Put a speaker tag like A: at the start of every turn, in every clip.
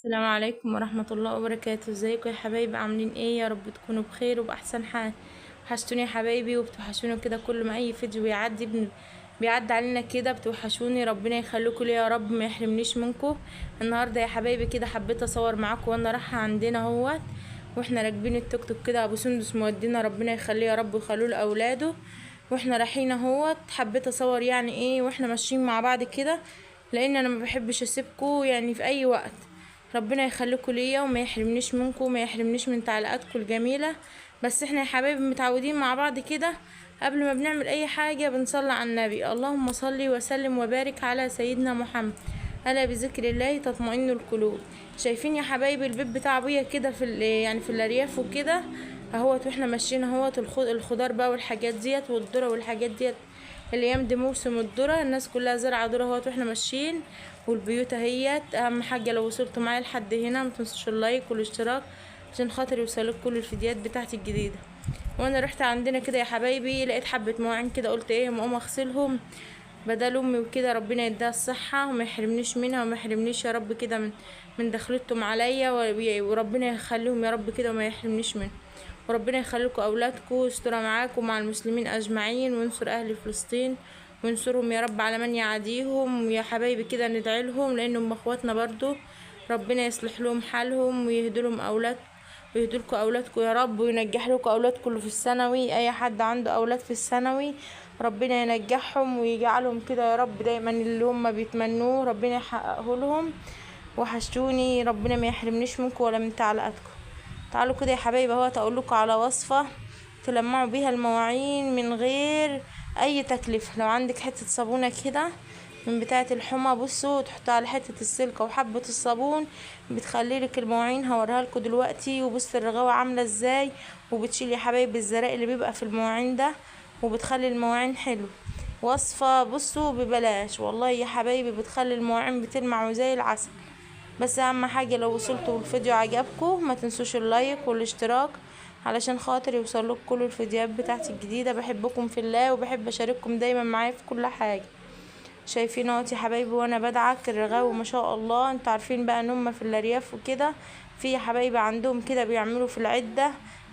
A: السلام عليكم ورحمة الله وبركاته. ازيكم يا حبايبي؟ عاملين ايه؟ يا رب تكونوا بخير وبأحسن حال. وحشتوني يا حبايبي وبتوحشوني كده، كل ما اي فيديو بيعدي بيعدي علينا كده بتوحشوني. ربنا يخليكم ليا يا رب، ما يحرمنيش منكم. النهارده يا حبايبي كده حبيت اصور معاكم وانا رايحة عندنا اهوت، واحنا راكبين التوك توك كده، ابو سندس مودينا، ربنا يخليه يا رب ويخليه لاولاده. واحنا رايحين اهوت حبيت اصور يعني ايه واحنا ماشيين مع بعض كده، لان انا ما بحبش اسيبكم يعني في اي وقت. ربنا يخليكم ليا وما يحرمنيش منكم وما يحرمنيش من تعليقاتكم الجميلة. بس احنا يا حبايبي متعودين مع بعض كده، قبل ما بنعمل اي حاجة بنصلي على النبي. اللهم صل وسلم وبارك على سيدنا محمد. الا بذكر الله تطمئن القلوب. شايفين يا حبايبي البيت بتاع ابويا كده في يعني في الارياف وكده اهوت، واحنا ماشيين اهوت الخضار بقى والحاجات ديت والذرة والحاجات ديت. الايام دي موسم الذرة، الناس كلها زرعه ذره اهوت واحنا ماشيين، والبيوت اهيت. اهم حاجة لو وصلتوا معايا لحد هنا ما تنسوش ال like والاشتراك عشان خاطر يوصلك كل الفيديوهات بتاعتي الجديدة. وانا رحت عندنا كده يا حبايبي لقيت حبه مواعين كده، قلت ايه اما اقوم اغسلهم بدل امي وكده. ربنا يديها الصحة وما يحرمنيش منها وما يحرمنيش يا رب كده من دخلتهم عليا، وربنا يخليهم يا رب كده وما يحرمنيش منهم. وربنا يخليكم اولادكم ويستر معاكم ومع المسلمين اجمعين، وينصر اهل فلسطين وينصرهم يا رب على من يعاديهم. ويا حبايبي كده ندعي لهم لانهم اخواتنا برضو، ربنا يصلح لهم حالهم ويهدي لهم اولاد ويهدي لكم اولادكم يا رب، وينجح لكم اولادكم اللي في الثانوي. اي حد عنده اولاد في الثانوي ربنا ينجحهم ويجعلهم كده يا رب دايما اللي هم بيتمنوه ربنا يحققه لهم. وحشتوني، ربنا ما يحرمنيش منكم ولا من تعليقاتكم. تعالوا كده يا حبايبي اهوت اقول لكم على وصفه تلمعوا بيها المواعين من غير اي تكلفة. لو عندك حتة صابونه كده من بتاعه الحمى، بصوا تحطها على حتة السلكه وحبه الصابون، بتخلي لك المواعين. هوريها لكم دلوقتي. وبصوا الرغاوه عامله ازاي، وبتشيل يا حبايبي الزرق اللي بيبقى في المواعين ده، وبتخلي المواعين حلو. وصفه بصوا ببلاش والله يا حبايبي، بتخلي المواعين بتلمع وزي العسل. بس اهم حاجة لو وصلتوا والفيديو عجبكم ما تنسوش ال like والاشتراك علشان خاطر يوصلكم كل الفيديوهات بتاعتي الجديدة. بحبكم في الله وبحب اشارككم دايما معايا في كل حاجة. شايفين اهوت يا حبايبي وانا بدعك الرغاوي ما شاء الله. انتوا عارفين بقى ان هم في الارياف وكده، في يا حبايبي عندهم كده بيعملوا في العدة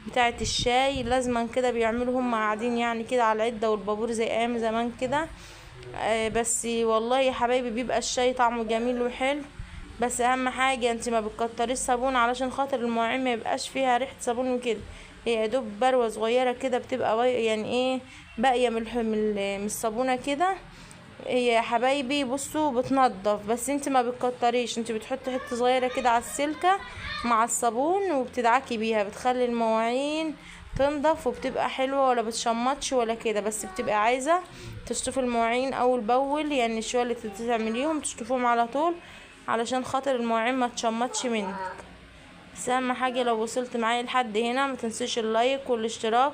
A: بتاعه الشاي لازما كده بيعملوا، هم قاعدين يعني كده على العدة والبابور زي ايام زمان كده. بس والله يا حبايبي بيبقى الشاي طعمه جميل وحلو. بس اهم حاجة انت ما بتكتريش صابون علشان خاطر المواعين ما يبقاش فيها ريحه صابون وكده. هي يا دوب بروه صغيرة كده بتبقى يعني ايه باقية من الصابونه كده. هي يا حبايبي بصوا بتنضف، بس انت ما بتكتريش، انت بتحطي حتة صغيرة كده على السلكه مع الصابون وبتدعكي بيها، بتخلي المواعين تنضف وبتبقى حلوة ولا بتشمطش ولا كده. بس بتبقى عايزه تشطفي المواعين اول باول، يعني الشويه اللي تعمليهم تشطفيهم على طول علشان خاطر المواعين ما تشمطش منك. بس اهم حاجة لو وصلت معايا لحد هنا ما تنسوش ال like والاشتراك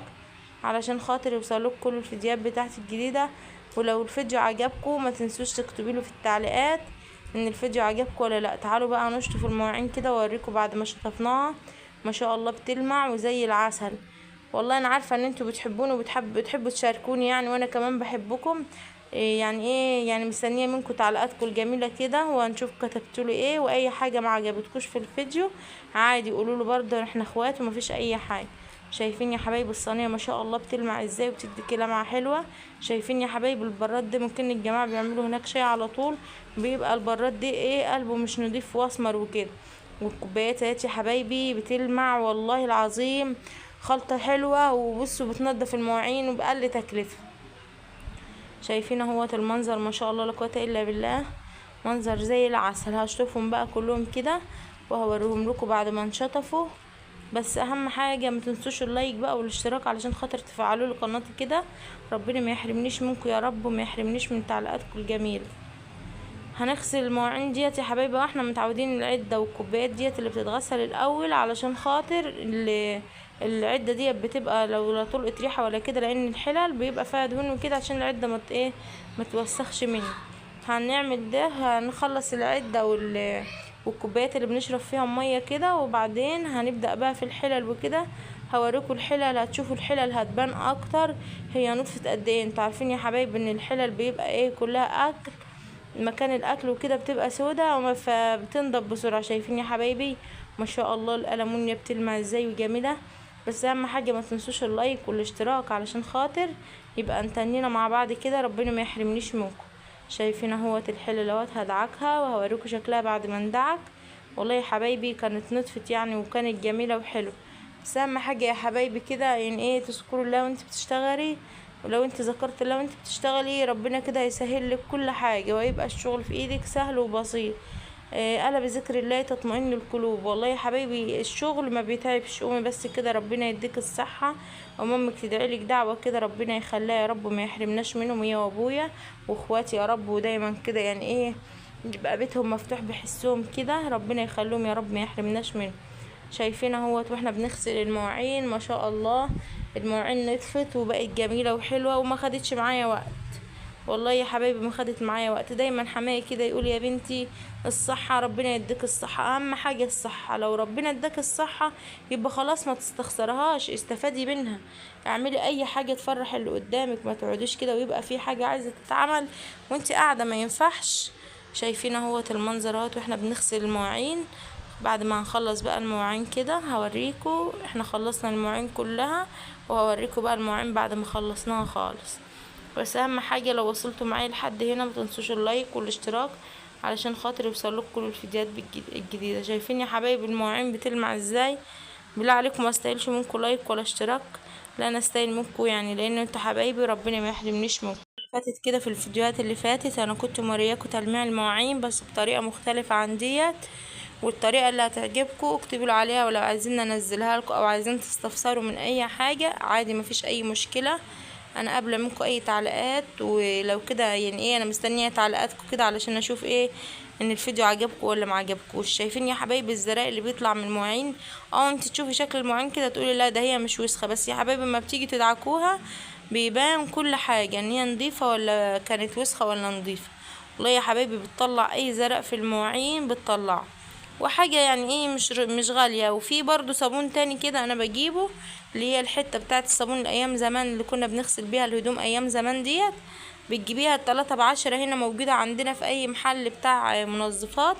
A: علشان خاطر يوصلوك كل الفيديوهات بتاعتي الجديدة. ولو الفيديو عجبكم ما تنسوش تكتبوا له في التعليقات ان الفيديو عجبكم ولا لا. تعالوا بقى نشطف المواعين كده واوريكم بعد ما شطفناها ما شاء الله بتلمع وزي العسل. والله انا عارفه ان انتوا بتحبوني وبتحبوا تشاركوني يعني، وانا كمان بحبكم. يعني ايه يعني مستنيه منكم تعليقاتكم الجميلة كده، وهنشوف كتبتوا لي ايه. واي حاجة ما عجبتكوش في الفيديو عادي قولوا له برده، احنا اخوات ومفيش اي حاجة. شايفين يا حبايب الصينية ما شاء الله بتلمع ازاي وبتديكي لمعة حلوة. شايفين يا حبايب البراد ده ممكن الجماعة بيعملوا هناك شاي على طول، بيبقى البراد ده ايه قلبه مش نضيف واسمر وكده. والكوبايات اهي يا حبايبي بتلمع والله العظيم، خلطه حلوة. وبصوا بتنضف المواعين وبأقل تكلفة. شايفين اهوت المنظر ما شاء الله لا قوة الا بالله، منظر زي العسل. هشطفهم بقى كلهم كده وهوريهم لكم بعد ما انشطفوا. بس اهم حاجة ما تنسوش ال like بقى والاشتراك علشان خاطر تفعلوا لي قناتي كده. ربنا ما يحرمنيش منكم يا رب وما يحرمنيش من تعليقاتكم الجميلة. هنغسل المواعين ديت يا حبايبي، واحنا متعودين العدة والكوبايات ديت اللي بتتغسل الاول علشان خاطر العدة ديت بتبقى لو لا طلقت ريحه ولا كده، لان الحلل بيبقى فيها دهون وكده، عشان العدة ما ايه ما توسخش منه. هنعمل ده، هنخلص العدة والكوبايات اللي بنشرب فيها مية كده، وبعدين هنبدا بقى في الحلل وكده. هوريكم الحلل، هتشوفوا الحلل هتبان اكتر هي نطفت قد ايه. انتوا عارفين يا حبايب ان الحلل بيبقى ايه كلها اكل، مكان الاكل وكده بتبقى سودا فبتنضف بسرعة. شايفين يا حبايبي ما شاء الله الالومنيا بتلمع ازاي وجميلة. بس اهم حاجة ما تنسوش ال like والاشتراك علشان خاطر يبقى نتنينا مع بعض كده، ربنا ما يحرمنيش منكم. شايفين اهوت الحلة اهوت هدعكها وهوريكم شكلها بعد ما ندعك. والله يا حبايبي كانت نطفت يعني وكانت جميلة وحلوه. بس اهم حاجة يا حبايبي كده يعني ايه، تذكروا الله وانت بتشتغلي، ولو انت ذكرت الله وانت بتشتغلي ربنا كده هيسهل لك كل حاجة، ويبقى الشغل في ايدك سهل وبسيط. الا بذكر الله تطمئن القلوب. والله يا حبايبي الشغل ما بيتعبش، قومي بس كده ربنا يديك الصحة، ومامك تدعي لك دعوه كده ربنا يخليها يا رب ما يحرمناش منهم، هي وابويا واخواتي يا رب. ودايما كده يعني ايه يبقى بيتهم مفتوح بحسهم كده، ربنا يخليهم يا رب ما يحرمناش منهم. شايفين اهوت واحنا بنغسل المواعين ما شاء الله المواعين نطفت وبقت جميلة وحلوه وما خدتش معايا وقت. والله يا حبايبي ما خدت معايا وقت. دايما حماية كده يقول يا بنتي الصحة، ربنا يديك الصحة، اهم حاجة الصحة. لو ربنا اداك الصحة يبقى خلاص ما تستخسرهاش، استفادي منها، اعملي اي حاجة تفرح اللي قدامك، ما تقعديش كده ويبقى في حاجة عايزه تتعمل وانت قاعدة، ما ينفعش. شايفين اهوت المنظر اهوت واحنا بنغسل المواعين. بعد ما هنخلص بقى المواعين كده هوريكم احنا خلصنا المواعين كلها، وهوريكم بقى المواعين بعد ما خلصناها خالص. بس اهم حاجة لو وصلتوا معايا لحد هنا ما تنسوش ال like والاشتراك علشان خاطر يوصلكم كل الفيديوهات الجديدة. شايفين يا حبايب المواعين بتلمع ازاي؟ بالله عليكم ما استاهلش منكم like ولا اشتراك، لا انا استاهل منكم يعني، لان انتوا حبايبي ربنا ما يحرمنيش منكم. فاتت كده في الفيديوهات اللي فاتت انا كنت مورياكم تلميع المواعين بس بطريقة مختلفة عن ديت، والطريقة اللي هتعجبكم اكتبوا لي عليها، ولو عايزين انزلها لكم او عايزين تستفسروا من اي حاجة عادي مفيش اي مشكلة، انا قابله منكم اي تعليقات. ولو كده يعني ايه انا مستنيه تعليقاتكم كده علشان اشوف ايه ان الفيديو عجبكم ولا ما عجبكوش. شايفين يا حبايبي الزراق اللي بيطلع من المواعين؟ انت تشوفي شكل المواعين كده تقولي لا ده هي مش وسخة، بس يا حبايبي ما بتيجي تدعكوها بيبان كل حاجة ان هي نظيفة ولا كانت وسخة ولا نظيفة. والله يا حبايبي بتطلع اي زرق في المواعين بتطلعه، وحاجه يعني ايه مش غالية. وفي برضو صابون تاني كده انا بجيبه اللي هي الحتة بتاعه الصابون الايام زمان اللي كنا بنغسل بيها الهدوم ايام زمان ديت، بتجيبيها 3 ب10، هنا موجودة عندنا في اي محل بتاع منظفات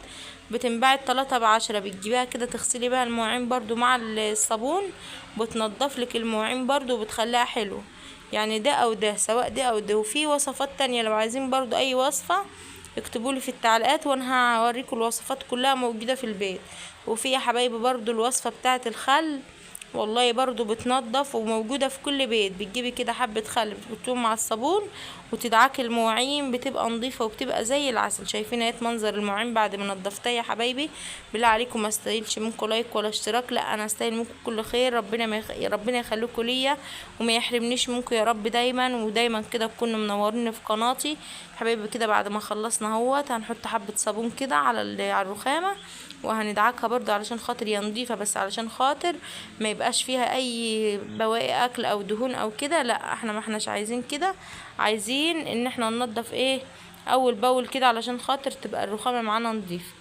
A: بتنباع 3 ب10، بتجيبيها كده تغسلي بيها المواعين برضو مع الصابون، بتنضف لك المواعين برضو وبتخليها حلوة يعني، ده او ده سواء ده او ده. وفي وصفات تانية لو عايزين برضو اي وصفه اكتبوا لي في التعليقات وانا هوريكم الوصفات كلها موجودة في البيت. وفي يا حبايبي برضو الوصفة بتاعه الخل، والله برضو بتنضف وموجودة في كل بيت. بتجيبي كده حبه خل بتحطيهم مع الصابون وتدعكي المواعين بتبقى نظيفة وبتبقى زي العسل. شايفين اهي منظر المواعين بعد ما نضفتها يا حبايبي؟ بالله عليكم ما استاهلش منكم like ولا اشتراك، لا انا استاهل منكم كل خير، ربنا ما ربنا يخليكم ليا وما يحرمنيش منكم يا رب دايما ودايما كده تكونوا منورين في قناتي حبايبي. كده بعد ما خلصنا اهوت هنحط حبه صابون كده على الرخامه وهندعكها برضو علشان خاطر هي نضيفه، بس علشان خاطر ما يبقاش فيها اي بواقي اكل او دهون او كده، لا احنا ما احناش عايزين كده، عايزين ان احنا ننضف ايه اول باول كده علشان خاطر تبقى الرخامه معانا نضيفه.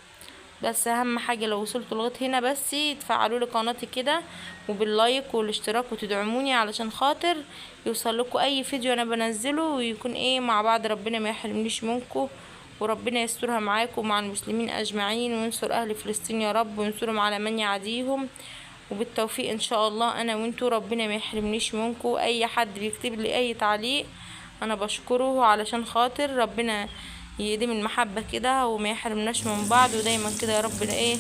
A: بس اهم حاجة لو وصلتوا لغاية هنا بس تفعلوا لي قناتي كده وبال like والاشتراك وتدعموني علشان خاطر يوصل لكم اي فيديو انا بنزله، ويكون ايه مع بعض. ربنا ما يحرمنيش منكم وربنا يسترها معاكم ومع المسلمين اجمعين، وينصر اهل فلسطين يا رب وينصرهم على من يعاديهم. وبالتوفيق ان شاء الله انا وانتو، ربنا ما يحرمنيش منكم. اي حد بيكتب لي اي تعليق انا بشكره علشان خاطر ربنا يديم المحبة كده وما يحرمناش من بعض، ودايما كده يا رب ايه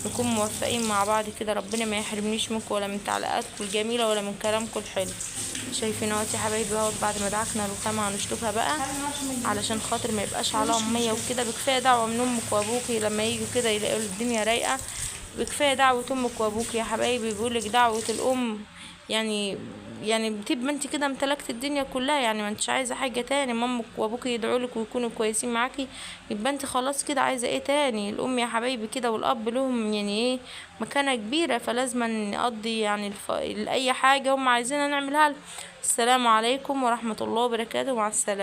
A: نكون موفقين مع بعض كده. ربنا ما يحرمنيش منكم ولا من تعليقاتكم الجميلة ولا من كلامكم الحلو. شايفين اهوت يا حبايبي اهوت بعد ما دعكنا الرخامه هنشطفها بقى علشان خاطر ما يبقاش عليها مية وكده. بكفايه دعوه من امك وابوكي لما يجوا كده يلاقوا الدنيا رايقة، بكفايه دعوه امك وابوكي يا حبايبي. بيقولك دعوه الام يعني بتبقى انت كده امتلكت الدنيا كلها، يعني ما انتش عايزه حاجة تاني. مامك وابوك يدعوا لك ويكونوا كويسين معاكي يبقى انت خلاص كده عايزه ايه تاني. الام يا حبايبي كده والاب لهم يعني ايه مكانه كبيرة، فلازم نقضي يعني اي حاجة هم عايزينها نعملها لهم. السلام عليكم ورحمة الله وبركاته، مع السلامة.